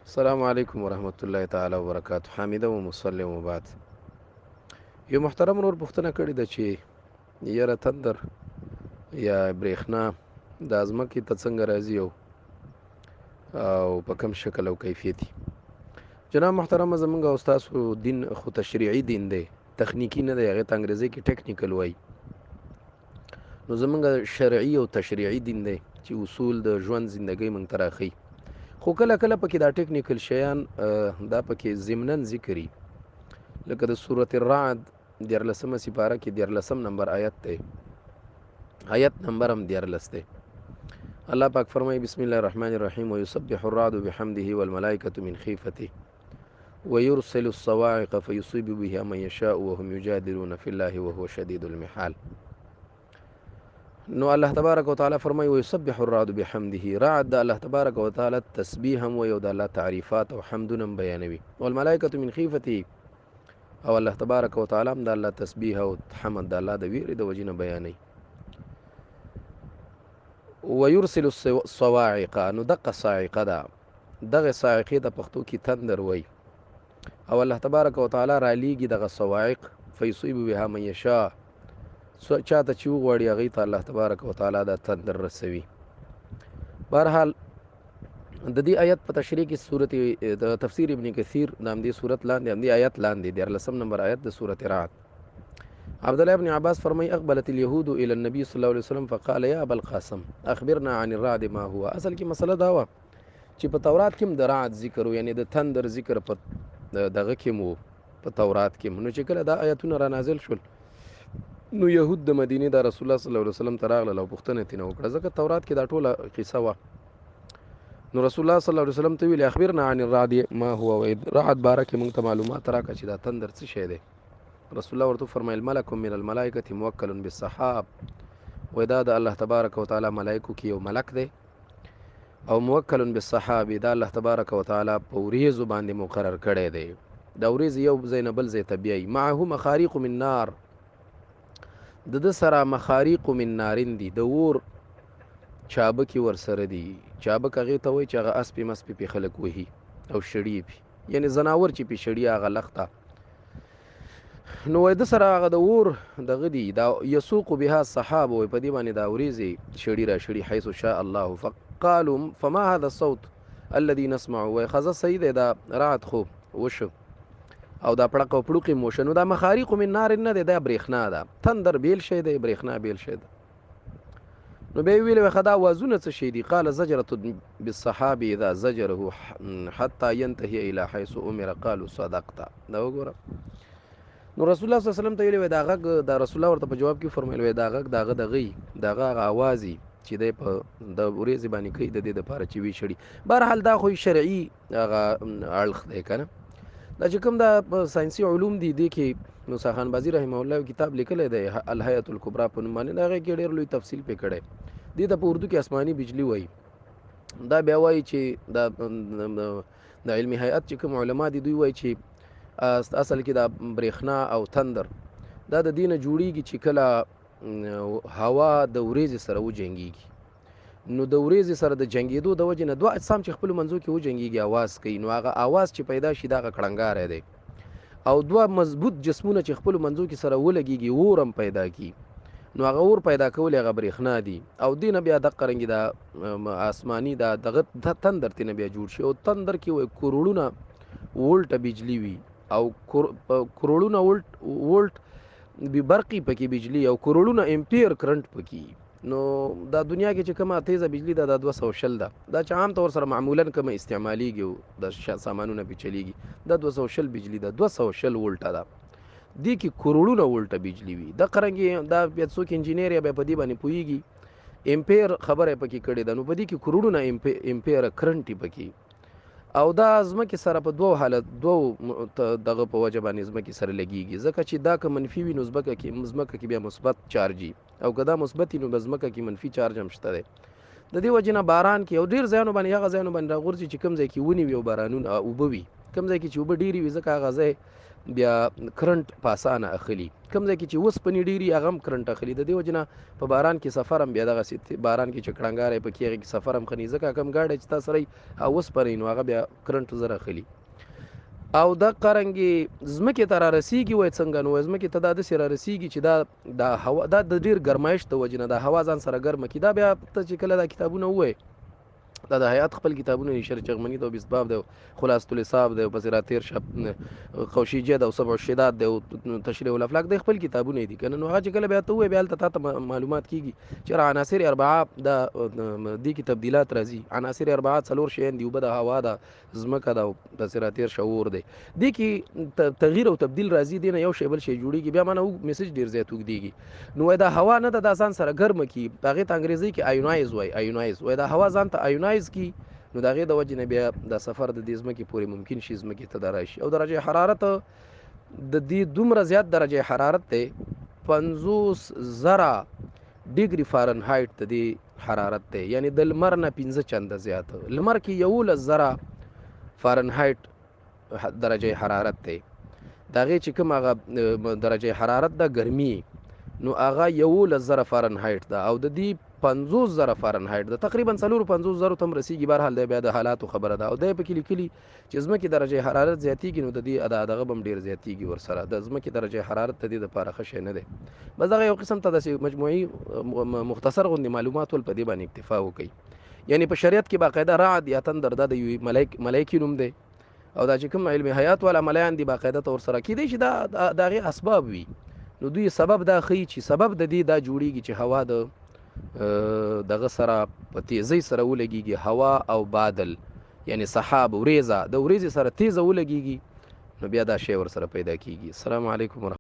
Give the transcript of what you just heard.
السلام علیکم ورحمت الله تعالی وبرکاته. حمیده و مسلم و بعد. یو محترم ورور پوښتنه کړې ده چې یاره تندر یا برېښنا د ځمکې ته څنګه راځي او په کوم شکل او کیفیت؟ جناب محترم، زمونږ او ستاسو دین خو تشریعي دین دی، تخنیکی نه دی، هغې ته انګریزي کې ټیکنیکل وایي. نو زمونږ شرعي او تشریعي دین دی چې اصول د ژوند زندګۍ مونږ ته راښیي، خو کله کله پکې دا ټیکنیکل شیان دا پکې ضمناً ذکري، لکه د سورة الرعد 13مه سپاره کې 13 نمبر آیت دی، آیت نمبر هم 13 دی. الله پاک فرمایي: بسم الله الرحمن الرحیم، ويسبح الرعد بحمده والملائکة من خیفته ويرسل الصواعق فيصيب بها من يشاء وهم يجادلون في الله وهو شديد المحال. نو الله تبارک وتعالی فرمایي: ويسبح الرعد بحمده. رعد د الله تبارک وتعالی تسبیح هم وایي او د الله تعریفات او حمدونه هم بیانوي. والملائکة من خیفته، او الله تبارک وتعالی هم د الله تسبیح او حمد د الله د ویرې د وجې نه بیانوي. ويرسل الصواعق، نو دقه صاعقه ده، دغه صاعقې ته پښتو کې تندر وایي. او الله تبارک وتعالی رالیږي دغه صواعق، فیصیب بها من یشاء، چاته چې وغواړي هغې ته الله تبارک وتعالی دا تندر رسوي. بهرحال د دې آیت په تشریح کې سورت د تفسیر ابن کثیر د همدې سورت لاندې، همدې آیت لاندې 13 نمبر آیت د سورت رعد، عبد الله ابن عباس فرمایي: اقبلت اليهود الى النبي صلی الله علیه وسلم فقال يا ابا القاسم اخبرنا عن الرعد ما هو. اصل کې مسله دا وه چې په تورات کې هم د رعد ذکر و، یعنې د تندر ذکر په دغه کې هم و، په تورات کې هم. نو چې کله دا آیتونه را نازل شول، نو یهود د مدینې د رسول الله صلی الله علیه وسلم ته راغلل او پوښتنه یې ترېنه وکړه، ځکه تورات کې دا ټوله قصه وه. نو رسول الله صلی الله علیه وسلم ته ویل: اخبرنا عن الرعد ما هو، وایي رعد باره کې موږ ته معلومات راکړه چې دا تندر څه شی دی. رسول الله ورته فرمایل: ملک من الملائکة موکل بالسحاب، وایي دا د الله تبارک وتعالی ملائکو کې یو ملک دی او موکل بالسحاب، دا الله تبارک وتعالی په وریځو باندې مقرر کړی دی. دا وریځ یو ځای نه بل ځای ته بیایي. معه مخاریق من نار، د ده سره مخاریق من نارین دي، د اور چابکې ورسره دي. چابک هغې ته وایي چې هغه اسپې مسپې پې خلک وهي او شړي پې، یعنې ځناور چې پې شړي هغه لخته. نو وایي ده سره هغه د اور دغه دي، دا یسوق بها السحاب، وایي په دې باندې دا وریځې شړي را شړي، حیث شاء الله. فقالوا فما هذا الصوت الذي نسمع، وایي ښځه صحیح دی، دا رعد خو وشو او دا پړق او پړوقې مو شو. نو دا مخاریق من نار نه دی، دا برېښنا ده، تندر بیل شی دی، برېښنا بیل شی ده. نو بیا یې ویلې وایي ښه دا اوازونه څه شی دي؟ قال زجرة بالسحاب اذا زجره حتى ينتهي الى حيث امر. قالوا صدقت. دا وګوره. نو رسول الله صلی الله علیه وسلم ته ویلې وایي دا غږ، دا رسول الله ورته په جواب کې فرمایل وایي دا غږ د هغه د غي، د هغه هغه اواز یې چې دی په د ورېځې باندې کوي د دې دپاره چې ویې شړي. بهرحال دا خو شرعي هغه اړخ دی که نه. دا چې کوم دا ساینسي علوم دي، دې کې موسی خان بازي رحمه الله یو کتاب لیکلی دی الهیئة الکبرا په نوم باندې، د هغې کې ډېر لوی تفصیل پرې کړی. دې ته په اردو کې آسماني بجلي وایي. دا بیا وایي چې دا د علمي هیئت چې کوم علما دي، دوی وایي چې اصل کې دا برېښنا او تندر دا د دې نه جوړیږي چې کله هوا د ورېځې سره وجنګیږي. نو د ورېځې سره د جنګېدو د وجې نه دوه اجسام چې خپلو منځو کې وجنګیږي اواز کوي، نو هغه اواز چې پیدا شي دا هغه کړنګاری دی. او دوه مضبوط جسمونه چې خپلو منځو کې سره ولګیږي اور هم پیدا کړي، نو هغه اور پیدا کول هغه برېښنا دي. او دې نه بیا دقه رنګې دا آسماني دا دغه تندر ترې نه بیا جوړ شي. او تندر کې وایي کروړونه وولټه بجلي وي، او کروړونه وولټ بی برقي پکې بجلی، او کروړونه امپیر کرنټ پکې. نو دا دنیا کې چې کومه تیزه بجلی ده دا 220 ده، دا چې عام طور سره معمولا کومه استعمالیږي او د سامانونه پې چلیږي، دا 220 بجلی ده، 220 وولټه ده. دې کې کروړونه وولټه بجلی وي. دقه رنګې دا بیا څوک انجینیر یا بیا په دې باندې پوهیږي، امپیر خبره یې پکې کړې ده، نو په دې کې کروړونه امپیر کرنټ پکې. او دا ځمکې سره په دوو حالت، دوو دغه په وجه باندې ځمکې سره لګیږي، ځکه چې دا که منفي وي نو ځمکه کې بیا مثبت چارجي، او که دا مثبت وي نو به ځمکه کې منفي چارج هم شته دی. د دې وجې نه باران کې او ډېر ځایونو باندې هغه ځایونو باندې راغورځي چې کوم ځای کې ونې وي او بارانونه اوبه وي، کوم ځای کې چې اوبه ډېرې وي، ځکه هغه ځای بیا کرنٹ په اسانه اخلي. کوم ځای کې چې وسپنې ډېري هغه هم کرنټ اخلي. د دې وجې نه په باران کې سفر هم بیا دغسې، باران کې چې کړنګاری پکې هغې کې سفر هم ښه نه ځکه کوم ګاډی چې تا سره وي او وسپنه نو هغه بیا کرنټ زر اخلي. او د قرنګي ځمکې ته را رسیږي، وای څنګه؟ نو ځمکې ته دا داسې را رسیږي چې دا د هوا دا د ډیر ګرمایش د وجې نه دا هوا ځان سره ګرمه کړي. دا بیا ته چې کله دا کتابونه ووایې، دا د حیات خپل کتابونه دي، شرح چغمني ده او بسباب ده، خلاصة الحساب ده، پسې را تیر شه قوشیجه ده او سبع الشداد ده او تشریح الافلاک ده، خپل کتابونه دي کنه. نو هغه چې کله بیا ته ووایې بیا هلته تا ته معلومات کیږي چې عناصر اربعه دا دې کې تبدیلات راځي. عناصر اربعه څلور شیان دي، اوبه ده، هوا ده، ځمکه ده او پسې را تیر شه اور دی. دې کې تغییر او تبدیل راځي، دې نه یو شی بل شی جوړیږي. بیا معنی میسج ډیر زیات اوږدېږي. نو وایي دا هوا نه ده، دا ځان سره ګرمه کړي، هغې ته انګریزۍ کې آیونایز وایي، آیونایز وایي دا هوا ځان ته آیونایز کړي. نو د هغې د وجې نه بیا دا سفر د دې ځمکې پورې ممکن شي، ځمکې ته دا راشي. او درجه حرارت د دې دومره زیات درجه حرارت دی، 50,000 ډیګري فارنهایت د دې حرارت دی، یعنی د لمر نه 5 چنده زیات. لمر کې 11,000 فارنهایت درجه حرارت دی، د هغې چې کوم هغه درجه حرارت ده ګرمي، نو هغه 11,000 فارنهایت ده او د دې 50,000 فارنهایت ده، تقریبا 54,000 ته هم رسیږي. بهرحال دی بیا د حالاتو خبره ده. او دی پکې لیکلي چې ځمکې درجه حرارت زیاتیږي نو د دې ادا دغه به هم ډېر زیاتیږي ورسره. د ځمکې درجه حرارت د دې دپاره ښه شی نه دی. بس دغه یو قسم ته داسې مجموعي مختصر غوندې معلومات ول، په دې باندې اکتفا وکړئ. یعنی په شریعت کې باقاعده رعد یا تندر دا د یوې ملایکې نوم دی، او دا چې کوم علم حیات والا ملایان دي باقاعده ته ورسره کېدای شي دا د هغې اسباب وي. نو دوی سبب دا ښیي چې سبب د دې دا جوړیږي چې هوا د دغه سره په تیزۍ سره ولګیږي، هوا او بادل یعنی سحاب وریځه د وریځې سره تیزه ولګیږي، نو بیا دا شی ورسره پیدا کیږي. السلام علیکم ورحمت